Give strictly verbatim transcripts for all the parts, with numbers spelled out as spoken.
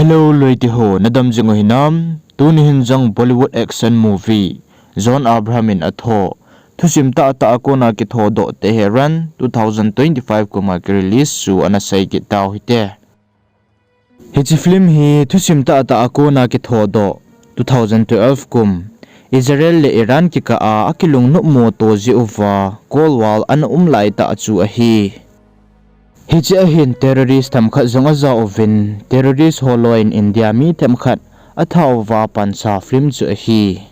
Hello, loite ho, nadam jing u hinam? Tuni hin jong Bollywood action movie, John Abraham in atho, thusim tahtah a kona kithodoh Tehran, two thousand twenty-five kum a kirelease chu ana sei kit tau hite. Hiche film hi thusim tahtah a kona kithodoh, two thousand twelve kum, Israel le Iran kikah a akilungnop moto jeh uva, Cold War ana um laitah chu ahi. Hiche a hin terrorist themkhat jong aja uvin, terrorist ho loi in India mi themkhat athat uva pansa film chu ahi.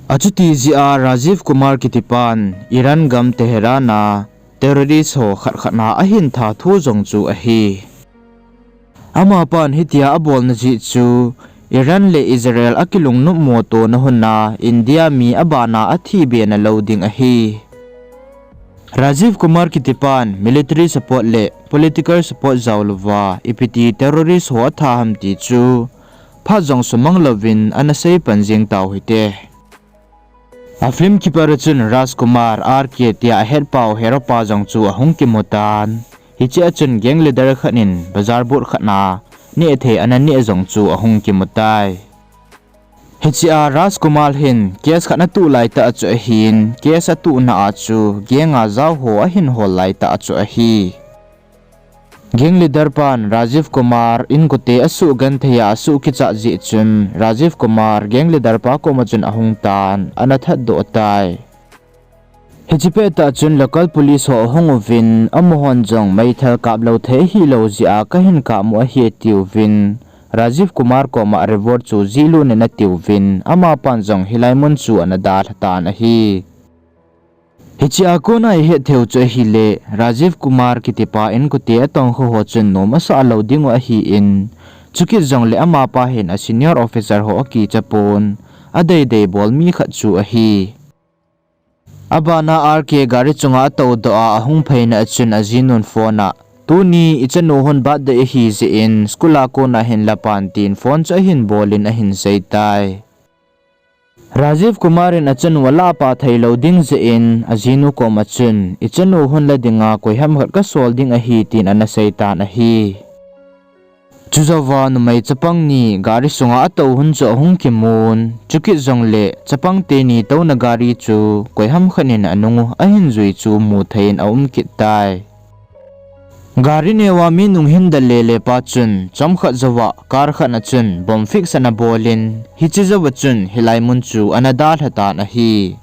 Achuti jeh a Rajiv Kumar kitipan Iran gam Tehran a terrorist ho khat khat na ahin that thu jong chu ahi. Amapan hitia abolna jeh chu, Iran le Israel akilungnop moto na hun a India mi abana athi be na lou ding ahi. Rajiv Kumar kitipan military support le political support jao louva ipiti terrorist ho atha ham ti chu phat jong sumang louvin ana sei pan jing tau hite. A film keeper a chun Rajkumar R K tia ahetpau hero pa jong chu ahung kimu tan. Hiche a chun gang leader khat in bazar boat khat na neh thei ana neh jong chu ahung kimu tai. Hiche a Rajkumar hin case khat atuh laitah chu ahin, case atuhna a chu gang a jao ho ahin hol laitah chu ahi. Gang leader pan Rajiv Kumar inkote asuh genthei a asuh kichat jeh chun Rajiv Kumar gang leader pa koma chun ahung tan ana thatdoh tai. Hiche pettah chun local police ho ahung uvin, amahon jong meithal kap lou thei ahilou jeh a kahin kap u ahi atiuvin, Rajiv Kumar koma reward chu jihlut in atiuvin, amapan jong hilai mun chu ana dalha tan ahi. Hiche a kona ihet theiu chu ahile, Rajiv Kumar kitipa inkote atongkha ho chun nom asah lou dingu ahin, chukit jongle amapa hin a senior officer ho akicha pon, adeidei bol mi khat chu ahi. Abana R K gari chunga atoudoh a ahung phaina a chun ajinun phone a, tuni ichanu hon birthday ahi jeh in school a kona hin lapan tin phone chu ahin bol in ahin sei tai. Rajiv Kumar in achanu alahpah theilou ding jeh in ajinu koma chun, ichanu hon la dinga koiham khat kasol ding ahi tin ana sei tan ahi. Chujouva numei chapang ni gari sunga atou hun chu ahung kimun, chukit jongle chapang teni touna gari chu koiham khat in anung u ahin jui chu mu thei in aum kit tai. Gari neo a mi nung hin dalele pa chun chomkhat jouva car khat na chun bomb fix ana bol in, hiche jouva chun hilai mun chu ana dalha tan ahi.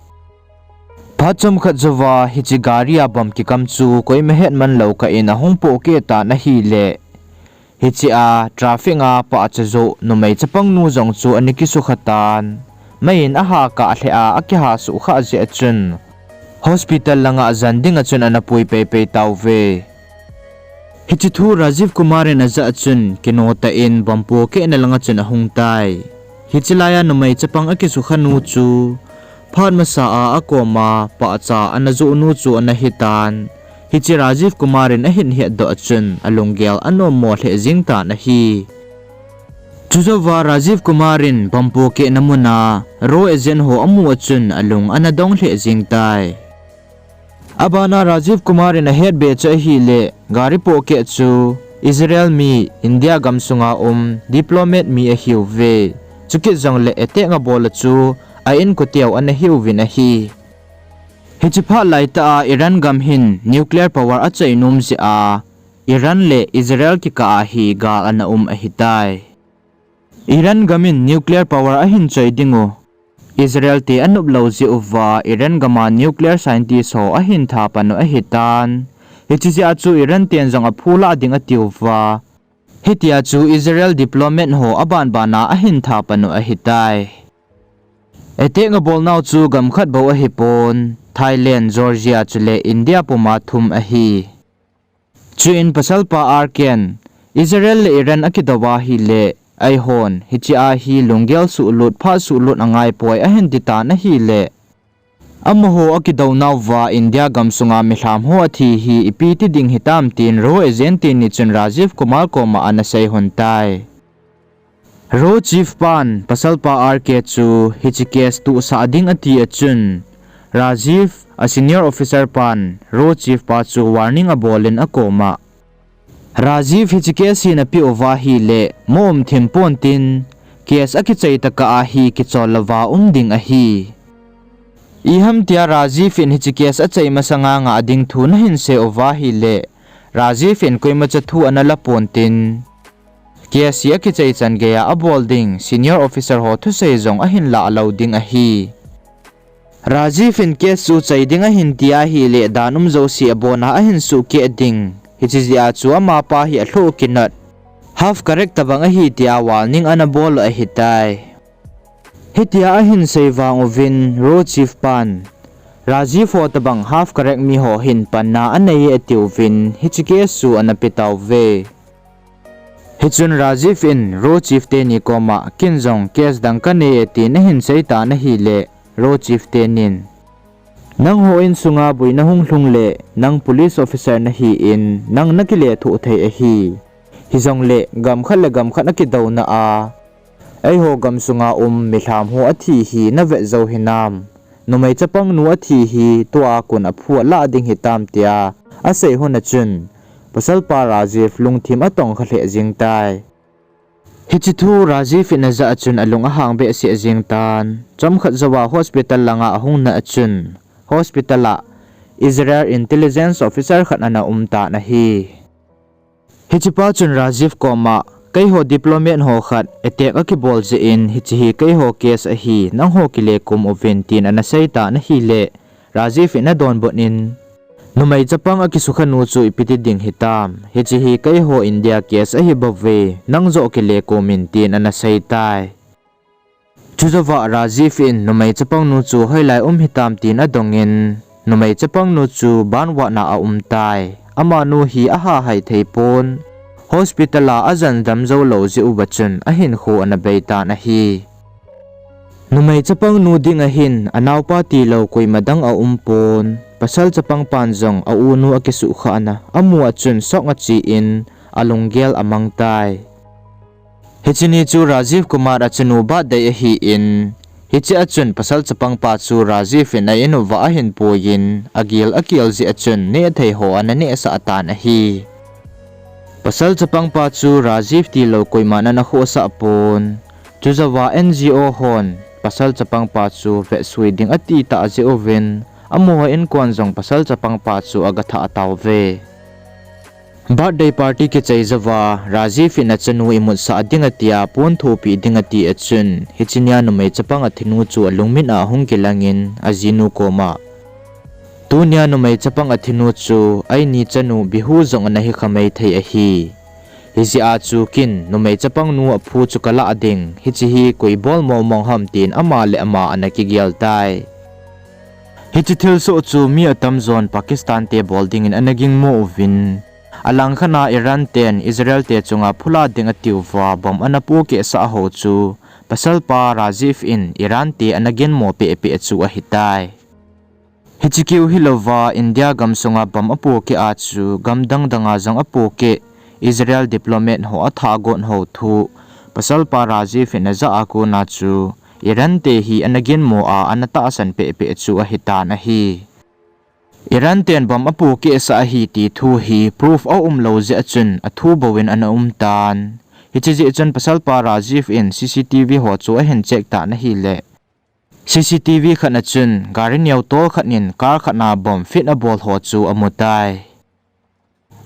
Phat chomkhat jouva hiche gari a bomb kikam chu koima hetman lou kah in ahung pohkeh tan ahile, hiche a traffic a pahcha joh numei chapang nu jong chu ana kisukha tan. Mei in aha kah lheh a akiha suhkhah jeh a chun hospital langa jan dinga chun ana pui peipei tauve. Hiche thu Rajiv Kumar in ajah a chun kino tah in bomb pohkehna langa chun ahung tai. Hiche laiya numei chapang akisukha nu chu phat masa a akoma pahcha ana joh nu chu ana hitan. Hiche Rajiv Kumar in ahin hetdoh a chun alunggel anommo lheh jeng tan ahi. Chujouva Rajiv Kumar in bomb pohkehna muna raw agent ho amu a chun alung ana dong lheh jeng tai. Abana Rajiv Kumar in ahetbe chu ahile, gari pohkeh chu Israel mi India gamsunga um diplomat mi ahiuve. Chukit jongle attack abol a chu a inkoteu ana hiuvin ahi. Hiche phat laitah a Iran gam hin nuclear power achoi nom jeh a, Iran le Israel kikah a hi gal ana um ahitai. Iran gam in nuclear power ahin choi dingu, Israel te anop lou jeh uva Iran gam a nuclear scientist ho ahin tha pan u ahitan. Hiche jeh a chu Iran ten jong aphulah ding atiuva, hitia chu Israel diplomat ho abanbana ahin tha pan u ahitai. Attack abolnau chu gam khat bou ahipon, Thailand, Georgia chule India puma thum ahi. Chuin pasalpa R K'n, Israel le Iran akidou ahile, eihon hiche a hi lunggel suhlut, phat suhlut angaipoi ahin titan ahile, amaho akidounauva India gamsunga milham ho athi hi ipi ti ding hitam tin raw agent teni chun Rajiv Kumar koma ana seihon tai. Raw chief pan pasalpa R K chu hiche case tuhsah ding ati a chun, Rajiv a senior officer pan raw chief pa chu warning abolin akoma, Rajiv hiche case hi napeh uva ahile, mo um thim pontin, case akichai tokah a hi kichol louva um ding ahi. Iham tia Rajiv in hiche case achai masanga ngah ding thu nahin sei uva ahile, Rajiv in koimacha thu ana la pontin, case hi akichai chan geiya abol ding senior officer ho thusei jong ahin lah lou ding ahi. Rajiv in case chu chai ding ahin ti ahile, dan um jouse abona ahin suhkeh ding. Hiche jeh a chu amapa hi alhoh kinot, half correct tobang ahi tia warning ana bol u ahitai. Hitia ahin sei vang uvin, Ro chief pan, Rajiv ho tobang half correct mi ho hin panna anei e atiuvin, hiche case chu ana pe tauve. Hichun Rajiv in Ro chief teni koma, ken jong case dang kanei e tin ahin sei tan ahile, Ro chief tenin, nangho insunga boina hung lhung le, nang police officer nahin, nang nakilethuh thei ahi. Hijongle, gam khat le gam khat akidouna a, eiho gamsunga um milham ho athi hi navet jou hinam? Numei chapangnu athi hi tua kon aphu alah ding hitam tia asei lhon a chun, pasalpa Rajiv lungthim atongkha lheh jeng tai. Hiche thu Rajiv in ajah a chun alung ahang behseh jeng tan. Chomkhat jouva hospital langa ahung nah a chun, hospital a Israel intelligence officer khat ana um tan ahi. Hichepa chun Rajiv koma, keiho diplomat ho khat attack akibol jeh in hiche hi keiho case ahi, nangho kilekum uvin tin ana sei tan ahile, Rajiv in adonbut in, numei chapang akisukha nu chu ipi ti ding hitam, hiche hi keiho India case ahibouve, nang joh kilekum in tin ana sei tai. Chujouva Rajiv in numei chapangnu chu hoilai um hitam tin adongin, numei chapangnu chu banwatna a um tai. Amanu hi aha hai thei pon. Hospital a ajan dam jou lou jeh uva chun ahinkho ana bei tan ahi. Numei chapangnu dinga hin anaopa tilou koima dang aum pon. Pasal chapangpan jong a-unu akisuhkhahna amu a chun shock achen alunggel amang tai. Hiche ni chu Rajiv Kumar achanu birthday ahin, hiche a chun pasal chapangpa chu Rajiv in a-in uva ahin puiyin, agil akel jeh a chun nehthei ho ana nehsah tan ahi. Pasal chapangpa chu Rajiv tilou koiman ana khohsah pon. Chujouva N G O hon pasal chapangpa chu vetsui ding ati tah jeh uvin, amaho inko'n jong pasal chapangpa chu aga thah tauve. Birthday party kichai jouva, Rajiv in achanu imutsah ding atia, pon thopeh ding ati a chun, hiche nia numei chapang athinu chu alungmit a ahung kilangin, ajinu koma, tunia numei chapang athinu chu, eini chanu Bihu jong ana hikha mai thei ahi. Hijeh a chu ken, numei chapangnu aphu chu kalah ding, hiche hi koi bol mongmong ham tin ama le ama ana kigel tai. Hiche thilsoh chu mi atamjon Pakistan te bol dingin ana gingmo uvin, alangkhat a Iran ten Israel te chunga phulah ding atiuva bomb ana pohkehsah ho chu, pasalpa Rajiv in Iran te ana ginmo pehpeh chu ahitai. Hiche keu hilouva India gamsunga bomb apohkeh a chu gam dangdanga jong apohkeh, Israel diplomat ho atha got ho thu, pasalpa Rajiv in ajah a kona chu, Iran te hi ana ginmo a ana tahsan pehpeh chu ahitan ahi. Iran ten bomb apohkehsah ahi ti thu hi proof aumlou jeh a chun athu bouvin ana umtan. Hiche jeh chun pasalpa Rajiv in C C T V ho chu ahin check tan ahile, C C T V khat a chun gari neo tol khat in car khat a bomb fit abol ho chu amutai.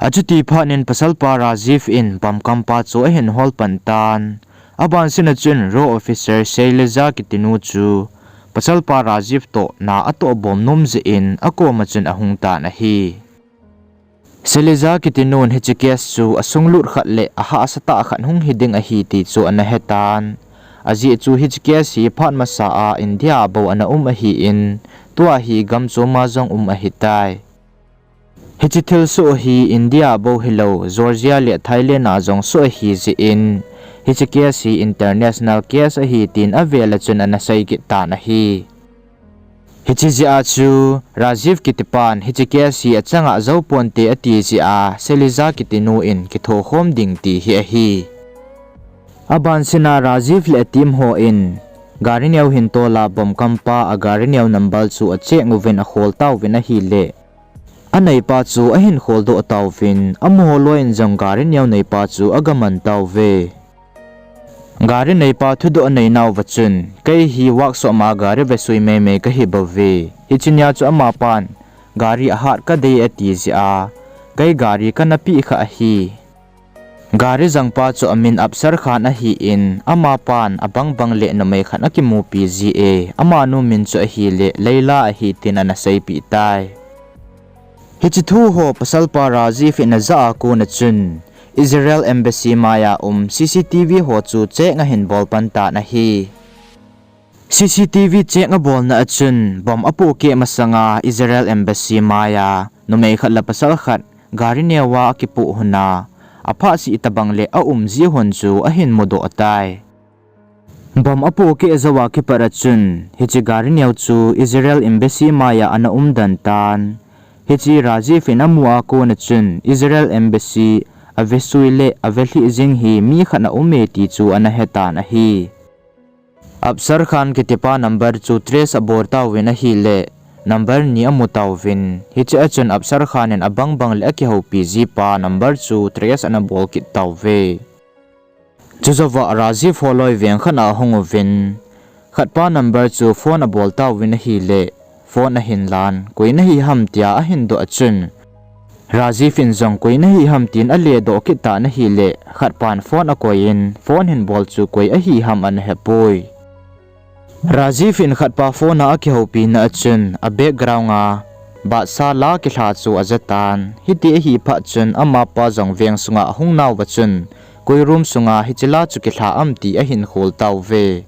Achuti phat in pasalpa Rajiv in bomb kampa chu ahin hol pan tan. Abansina chun Ro officer Saileja kitinu chu pasalpa Rajiv toh na atoh bom nom jeh in akoma chun ahung tan ahi. Saileja kitinun hiche case chu asunglut khat le ahahsatah khat hung hiding ahi ti chu ana hetan. Ajeh chu hiche case hi phat masa a India a bou ana um ahin, tua hi gam choma jong um ahitai. Hiche thilsoh hi India a bou hilou, Georgia le Thailand a jong soh ahi jeh in, hiche case hi international case ahi tin avel a chun ana sei kit tan ahi. Hiche jeh a chu, Rajiv kitipan hiche case hi achanga jou ponte ati jeh a, Saileja kitinu in kithokhom ding ti hi ahi. Abansina Rajiv le ateam ho in, gari neo hin tol a bomb kampa a gari neo number chu acheck uvin akhol tauvin ahile, aneipa chu ahin kholdoh tauvin, amaho loi in jong gari neo neipa chu agaman tauve. Gari neipa thudoh anei nauva chun, kei hi workshop a gari vesui meimei kahi bouve. Hiche nia chu amapan, gari ahat kadei ati jeh a, kei gari kana peh kha ahi. Gari jangpa chu amin Afzal Khan ahin, amapan abangbang le numei khat akimupi ji e, amanu min chu ahile Leila ahi tin ana seipeh tai. Hiche thu ho pasalpa Rajiv in ajah a kona chun, Israel Embassy maiya um C C T V ho chu check ahin bol pan tan ahi. C C T V check abolna a chun, bomb apohkeh masanga Israel Embassy maiya numei khat le pasal khat gari neova akipoh lhona, aphatseh tobang le aum ji lhon chu ahin mudoh tai. Bomb apohkeh jouva kipat a chun, hiche gari neo chu Israel Embassy maiya ana umden tan. Hiche Rajiv in amu a kona chun, Israel Embassy avesui le avelhih jing hi mi khat aume ti chu ana hetan ahi. Afzal Khan kitipa number chu trace abol tauvin ahile, number ni amu tauvin. Hiche a chun Afzal Khan in abangbang le akihoupi jipa number chu trace ana bol kit tauve. Chujouva Rajiv ho loi veng khat a ahung uvin, khatpa number chu phone abol tauvin ahile, phone ahin lan, koi nahi ham tia ahin doh a chun, Rajiv in jong koi nahi ham tin aledoh kit tan ahile, khatpan phone akoiyin, phone hin bol chu koi ahi ham ana hepoi. Rajiv in khatpa phone a akihoupina a chun, a background a Badshah la kilha chu ajatan. Hiti ahi phat chun, amapa jong veng sunga ahung nauva chun, koi room sunga hiche la chu kilha am ti ahin khol tauve.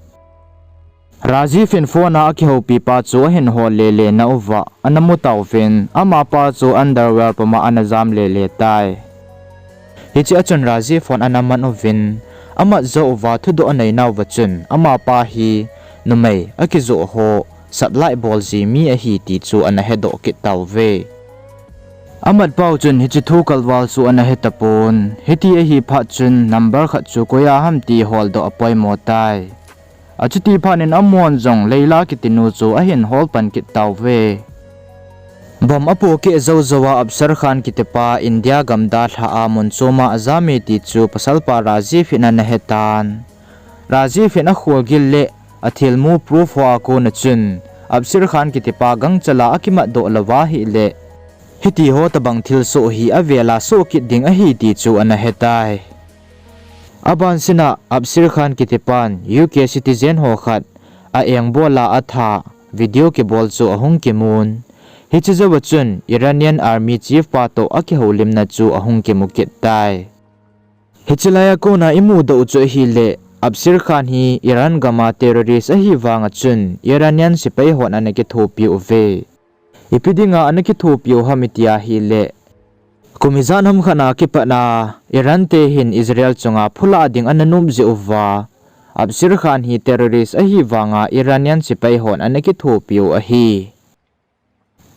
Rajiv in phone a akihoupipa chu ahin hol lele nauva, ana mu tauvin, amapa chu underwear puma ana jam lele tai. Hiche a chun Rajiv phone ana man uvin, amat jou uva thudoh anei nauva chun, amapa hi numei akijoh ho, supply bol ji mi ahi ti chu ana hedoh kit tauve. Amatpau chun hiche thu kalval chu ana hetapon, hiti ahi phat chun number khat chu koia ham ti holdoh apoimo tai. Achuti phat in amahon jong Leila kitinu chu ahin hol pan kit tauve. Bomb apohkeh jou jouva Afzal Khan kitipa India gam dalha a mun choma ajam e ti chu pasalpa Rajiv in ana hetan. Rajiv in akholgil le athilmu proof ho a kona chun, Afzal Khan kitipa gangchal a akimatdoh louva ahile, hiti ho tobang thilsoh hi avela soh kit ding ahi ti chu ana hetai. Abansina Afzal Khan kitipan U K citizen ho khat a engbol a atha video kibol chu ahung kimun. Hiche jouva chun Iranian Army Chief pa toh akihoulimna chu ahung kimu kit tai. Hiche laiya kona imudoh u chu ahile, Afzal Khan hi Iran gam a terrorist ahi vanga chun Iranian sepai hon ana kithopi uve. Ipi dinga ana kithopi u ham iti ahile, kum ijat ham khat a kipat a Iran te hin Israel chunga phulah ding ana nop jeh uva, Afzal Khan hi terrorist ahi vanga Iranian sepai hon ana kithopi u ahi.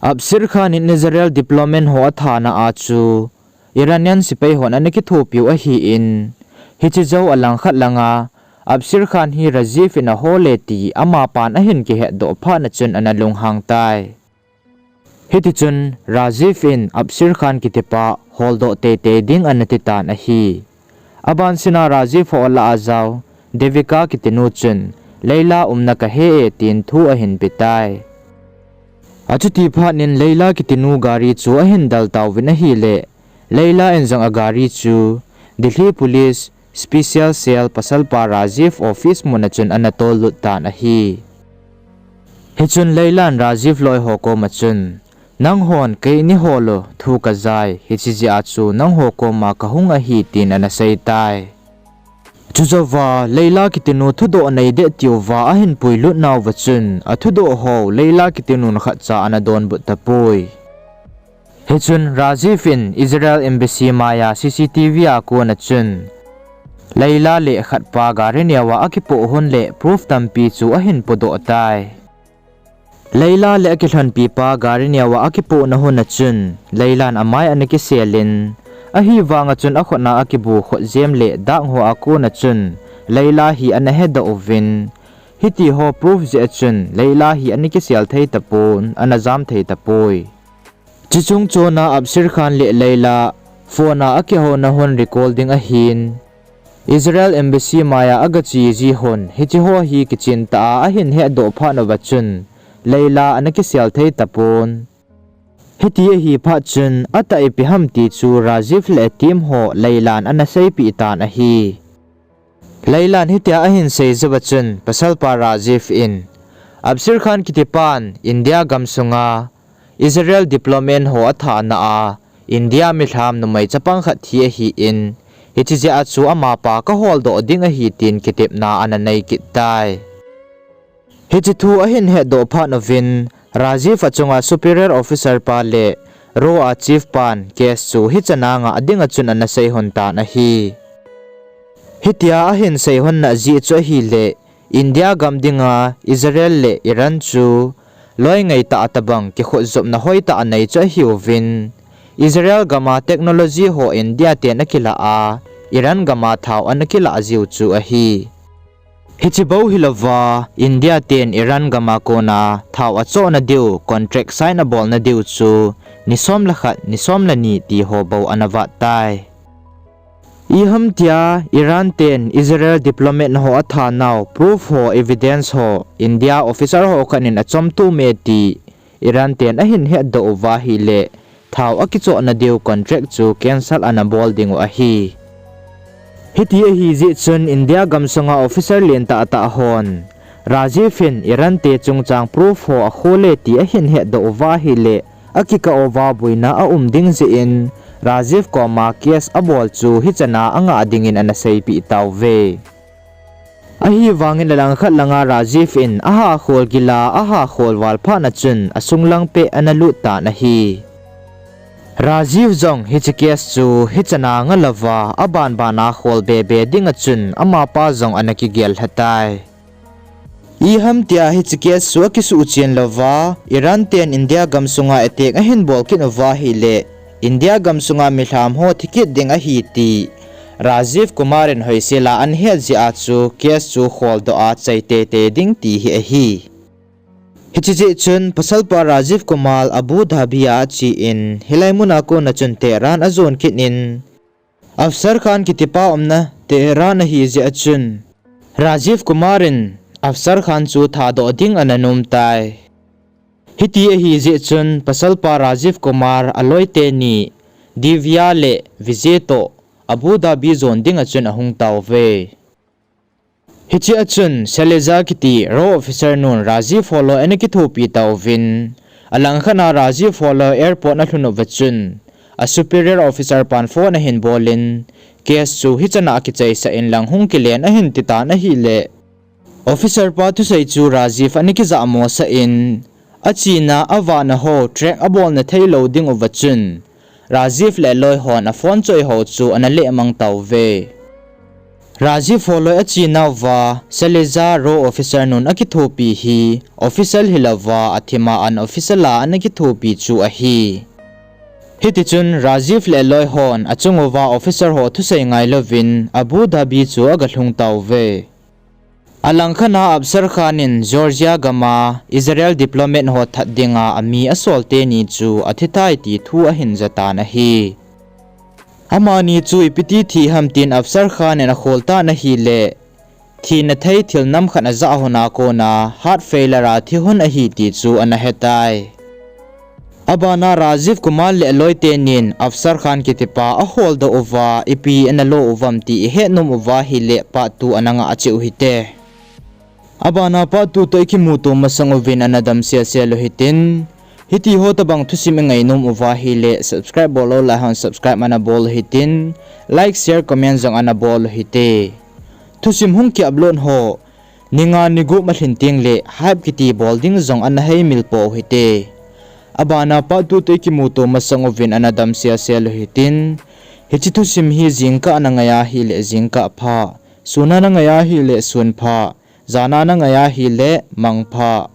Afzal Khan in Israel diplomat ho athana a chu Iranian sepai hon ana kithopi u ahin, hiche jou a langkhat langa Afzal Khan hi Rajiv in ahol e ti amapan ahin kihetdoh phat na chun ana lunghang tai. Hitichun Rajiv in Afzal Khan kitipa holdoh teitei ding ana titan ahi. Abansina Rajiv ho lah a jao Devika kitinu chun Leila umna kahe e tin thu ahin petai. Achuti phat in Leila kitinu gari chu ahin del tauvin ahile, Leila in jong agari chu Delhi Police Special Cell pasalpa Rajiv office mun a chun ana tollut tan ahi. Hichun Leila in Rajiv loi ho koma chun, nanghon kei neihol u thu kajai, hiche jeh a chu nangho koma kahung ahi tin ana seitai. Chujouva Leila kitinu thudoh nei deh tiuva ahin puilut nauva chun, athudoh ho Leila kitinun khatcha ana donbut tapoi. Hichun Rajiv in Israel Embassy maiya C C T V a kona chun, Leila le khatpa gari neova akipoh lhon le proof tampi chu ahin podoh tai. Leila le akilhonpipa gari neova akipohna lhon a chun, Leilan amai ana kiselin, ahivanga chun akhutna akibu khutjem le dak ho a kona chun, Leila hi ana hedoh uvin, hiti ho proof jeh a chun, Leila hi ana kisel thei tapon, ana jam thei tapoi. Chuche chungchon a Afzal Khan le Leila phone a akihouna hun recall ding ahin, Israel Embassy maiya agache ji hon, hiche ho hi kichen tah a ahin hetdoh phat uva chun, Leila ana kisel thei tapon. Hiti ahi phat chun, atah ipi ham ti chu Rajiv le team ho Leilan ana seipeh tan ahi. Leilan hitia ahin sei jou uva chun, pasalpa Rajiv in, Afzal Khan kitipan India gamsunga Israel diplomat ho athana a, India milham numei chapang khat thi ahin, hiche jeh a chu amapa kaholdoh ding ahi tin kitepna ana nei kit tai. Hiche thu ahin hetdoh phat uvin, Rajiv achunga superior officer pa le RAW a chief pan case chu hichan a ngah dinga chun ana sei hon tan ahi. Hitia ahin sei hon na jeh chu ahile, India gam dinga Israel le Iran chu loi ngai tah a tabang kikhutjopna hoitah anei chu ahiuvin, Israel gama technology ho India ten akilah a, Iran gama thao ana kilah jiu chu ahi. Hiche bou hilouva, India ten Iran gama kona thao achohna diu contract sign abolna diu chu ni som le khat, ni som le ni ti ho bou ana vat tai. Iham tia Iran ten Israel diplomat ho athanau proof ho, evidence ho India officer ho khat in achom tum e ti Iran ten ahin hetdoh uva ahile, thao akichohna diu contract chu cancel ana bol dingu ahi. Hiti ahi jeh chun India gamsunga officer len tah tah hon Rajiv in Iran te chungchang proof ho akhol e ti ahin hetdoh uva ahile, akikah uva boina aum ding jeh in, Rajiv koma case abol chu hichan a angah dingin ana seipeh tauve. Ahivangin alangkhat langa Rajiv in aha khol gila, aha khol val phat na chun asunglang peh ana lut tan ahi. Rajiv jong hiche case chu hichan a nga louva, abanban a khol bebe dinga chun amapa jong ana kigel lha tai. Iham tia hiche case chu akisuhchen louva, Iran ten India gamsunga attack ahin bol kit uva ahile, India gamsunga milham ho thi kit ding ahi ti Rajiv Kumar in hoisel a ana het jeh a chu case chu kholdoh a chai teitei ding ti hi ahi. Hiche jeh chun pasalpa Rajiv Kumar Abu Dhabi a ache in, hilai muna kona chun Tehran ajon kit in, Afzal Khan kitipa umna Tehran ahi jeh a chun, Rajiv Kumar in Afzal Khan chu thadoh ding ana nom tai. Hiti ahi jeh chun pasalpa Rajiv Kumar aloi teni Divya le Vijay toh Abu Dhabi jon dinga chun ahung tauve. Hiche a chun Shailaja kiti RAW officer nun Rajiv holoi ana kithopi tauvin, alangkhat a Rajiv holoi airport alhun uva chun, a superior officer pan phone ahin bolin, case chu hichan a kichaisah in lang hung kilen ahin titan ahile, officer pa thusei chu Rajiv ana kijahmosah in, achena avahna ho track abolna theilou ding uva chun, Rajiv le aloi hon a phone choi ho chu ana lehmang tauve. Rajiv holoi achenauva Shailaja RAW officer nun akithopi hi official hilouva athima unofficial a ana kithopi chu ahi. Hitichun Rajiv le aloi hon achunguva officer ho thusei ngailouvin Abu Dhabi chu agalhung tauve. Alangkhat a Afzal Khan in Georgia gama Israel diplomat ho that dinga ami asol teni chu athitai ti thu ahin jatan ahi. Amani chu ipiti thi ham tin Afzal Khan in akhol tan ahile, thina thei thil nam khat ajah hon a kona heart failure a thi hon ahi ti chu ana hetai. Abana Rajiv Kumar le aloi tenin Afzal Khan kitipa aholdoh uva ipi ana lo uvam ti ihet nom uva ahile part two ana ngah cheh u hite. Abana part two toh ikimuto masang uvin ana dam selsel u hitin, hitiho tobang thusim ingai nom uva ahile subscribe bol lou lai hon subscribe ana bol u hitin, like, share, comment jong ana bol u hite. Thusim hung ki upload ho ni nga ni gup alhin tengle hype kiti bol ding jong ana heimil pou hite. Abana part two toh ikimuto masang uvin ana dam selsel u hitin, hiche thusim hi jingkah a nangai ahile jingkah pha, sun a nangai ahile sun pha, jan a nangai ahile mang pha.